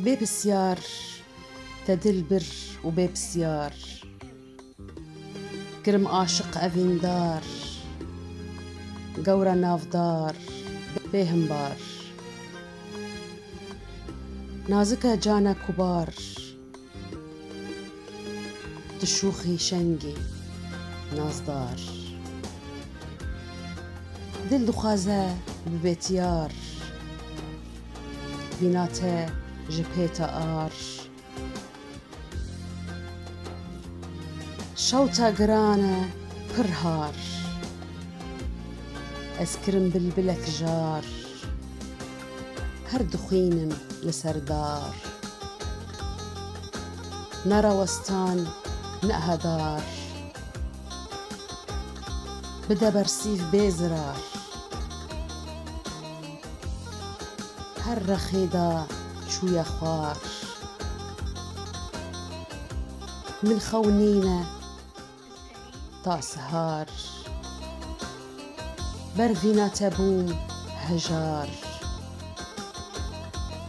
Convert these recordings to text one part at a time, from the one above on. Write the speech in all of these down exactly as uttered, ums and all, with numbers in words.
Bê pisyar, te dil bir û bê pisyar. Kirim aşiq evîndar, gewre navdar, bê himbar. Nazike cane kubar, tu şûxî şengî nazdar. Dil dixwaze bibê tiyar, vîna te ji pê te ar. Şewta giran e pir har, ez kirim bilbilek jar, her dixwînim li ser dar. Ne rawestan, ne hedar, bide bersîv bê zirar. Her rexê de çûye xwar, min xew nîne ta sihar. Ber vîna te bûm hejar,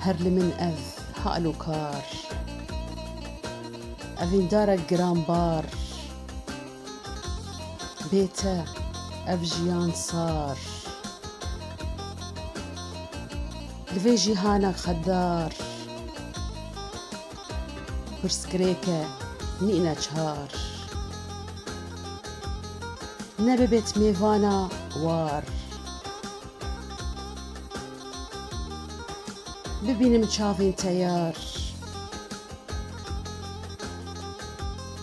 her li min ev hal û kar. Evîndarek giranbar, bê te ev jiyan sar. Li vê jîhana xedar, pirsgirêke nîne çar. Ne bibêt mêvana war, bibînim çavên te yar.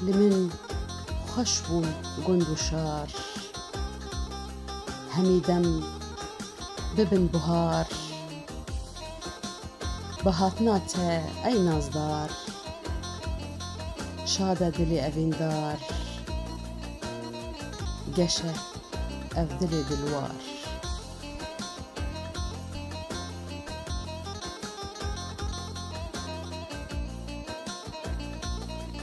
Li min xweş bûn gund û şar, hemî dem bibin buhar. Bi hatina te ey nazdar, şad e dilê evîndar, geş e ev dilê dilwar.